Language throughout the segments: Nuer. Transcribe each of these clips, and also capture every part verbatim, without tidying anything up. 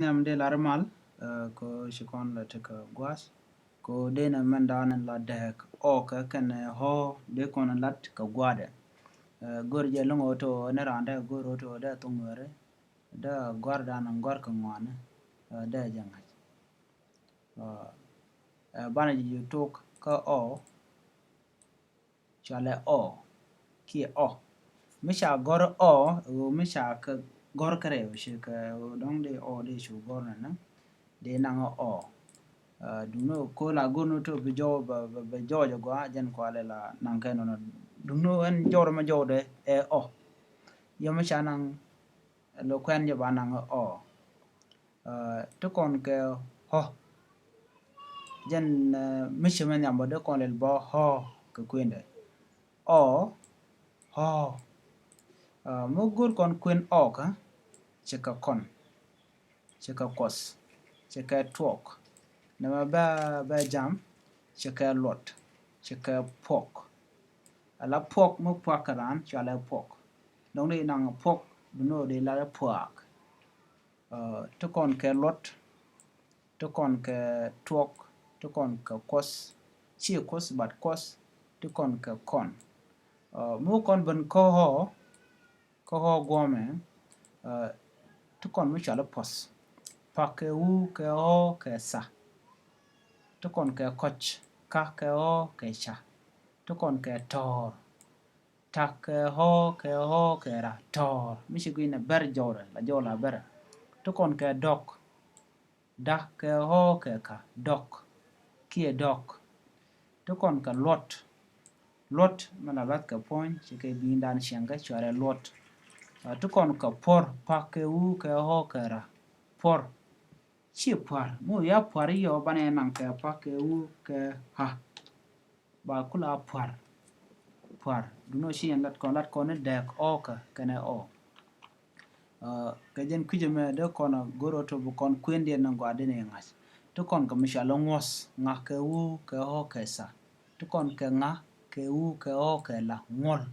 Nhiam dee lar mal, ɛ, kɛ ɣöö ci kɔn la tekɛ gua̱a̱th. Kɛ ɣöö dee nɛ mɛn da̱a̱n la dääk ɔ kɛ kɛnɛ ɣɔ̱ dee kɔn lat kɛ gua̱a̱dɛ. Ɛ, go̱r jɛ lo̱ŋ ɣöö te ɣöö ni raan dee go̱r ɣöö te ɣöö dee thok Nuääri, dee gua̱a̱r da̱a̱n gua̱a̱r kɛ ŋuani, ɛ, dee jɛ ŋa̱c. Ɛ, ɛ, banɛ ji̱ tok kä ɔ, cɔalɛ ɔ kiɛ ɔ. Mi ca gɔ̱r ɔ, ɛ ɣöö mi ca kɛ gɔ̱r kärɛw, ci kɛ ɣöö dɔ̱ŋ dee ɔ dee cu gɔ̱r nɛnɛ, dee naŋ ɔ. Ɛ, duŋni ɣöö la go̱r ni tok bi jɔw, bɛ, bɛ, bɛ jɔw jɛ gɔaa, jɛn kualɛ la naŋ kɛ nɔnɔ. Duŋni ɣöö ɛn jɔwdɛ mɛ jɔwdɛ ɛ ɔ. Yɛ mi ca naŋ, ɛ, lɔ kuɛn jɛ ba naŋ ɔ. Ɛ, ti kɔn kɛ ɣɔ̱. Jɛn, ɛ, mi ci mɛ nhiam bä dee kɔn lɛl bä ɣɔ̱ kɛ kuendɛ. Ɔ, ɣɔ̱. Ɛ, mi go̱r kɔn kuen ɔ kä, ci kɛ kɔn, ci kɛ kuɔth, ci kɛ tuɔk. Nɛmɛ bɛ, bɛ jam, ci kɛ luɔt, ci kɛ puɔk. Ala puɔk mi puak kɛ raan, cɔalɛ puɔk. Dɔ̱ŋ di naŋ puɔk, duŋni ɣöö di lar puaak. Ɛ, ti kɔn kɛ luɔt, ti kɔn kɛ tuɔk, ti kɔn kɛ kuɔth, ci kuɔth bat kuɔth, ti kɔn kɛ kɔn. Ɛ, mi kɔn ben kä ɣɔ̱, kä ɣɔ̱ guɔmɛ, ɛ, ti kɔn mi cɔalɛ puɔth. Pa kɛ wu kɛ ɣɔ̱ kɛ tha. Ti kɔn kɛ kɔc, ka kɛ ɣɔ̱ kɛ ca. Ti kɔn kɛ tɔ̱ɔ̱r. Ta kɛ ɣɔ̱ kɛ ɣɔ̱ kɛ ra, tɔ̱ɔ̱r. Mi ci gui̱n ɛ bɛr jɔwdɛ, la jɔw la bɛrɛ. Ti kɔn kɛ dɔk. Da kɛ ɣɔ̱ kɛ ka, dɔk. Kiɛ dɔk. Ti kɔn kɛ luɔt. Luɔt mi la luath kɛ puɔ̱ny, ci kɛ bi̱i̱ndan ciɛŋ kä cɔalɛ luɔt. Ɛ, ti kɔn kɛ puɔ̱r, pa kɛ wu kɛ ɣɔ̱ kɛ ra, puɔ̱r. Ci pua̱r, mi wä ya pua̱r i̱ yɔ banɛ naŋ kɛ pa kɛ wu kɛ ha. Ba kula pua̱r. Pua̱r. Duŋni ɣöö ci yɛn lat kɔn, lat kɔn ni dääk ɔ kä kɛnɛ ɔ. Ɛ, kɛ jɛn kui̱cä mɛ dee kɔn a go̱r ɣöö te bi kɔn kuendiɛn ni gɔaa dee ni ŋa̱c. Ti kɔn kɛ mi cɔalɛ ŋuɔ̱th, ŋa kɛ wu kɛ ɣɔ̱ kɛ tha. Ti kɔn kɛ ŋa kɛ wu kɛ ɣɔ̱ kɛ la, ŋuɔ̱l.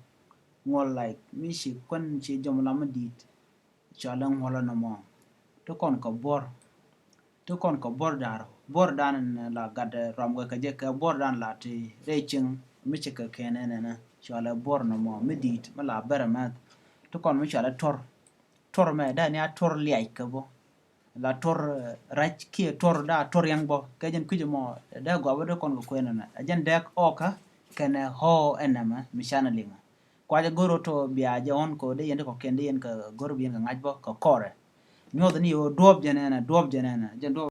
Ŋuɔ̱l, like, mi ci kuän ci jɔm la mi di̱i̱t. Cɔalɛ ŋuɔlä nɔmɔ. Ti kɔn kɛ buɔr. Ti kɔn kɛ buɔr da̱r. Buɔr dan la gat, ɛ, ruam kɛ kɛ jɛ kɛ buɔr dan la ti rɛy cieŋ mi ci kɛ kɛn ɛn ɛnɛ. Cɔalɛ buɔr nɔmɔ mi di̱i̱t mi la bɛrɛ mɛth. Ti kɔn mi cɔalɛ tuɔr. Tuɔr mɛ dan ya tuɔr liac kɛ bɔ. La tuɔr, ɛ, rac kiɛ tuɔr da tuɔr yɛŋ bɔ. Kɛ jɛn kui̱c mɔ dee gɔaa bä dee kɔn kɛ kuɛn ɛnɛ. Ɛ jɛn dääk ɔ kä kɛnɛ ɣɔ̱ ɛn ɛmɛ mi canɛ liŋɛ. Kuacɛ go̱r ɣöö tɔ bia jɛ ɣɔ̱n kɛ ɣöö dee yɛn ti kɔ̱kiɛn dee yɛn kɛ go̱r bi yɛn kɛ ŋa̱c bä kɛ kɔrɛ. Nyuɔth ni ɣöö duɔ̱ɔ̱p jɛ nɛnɛ, duɔ̱ɔ̱p jɛ nɛnɛ, jɛn duɔ̱ɔ̱p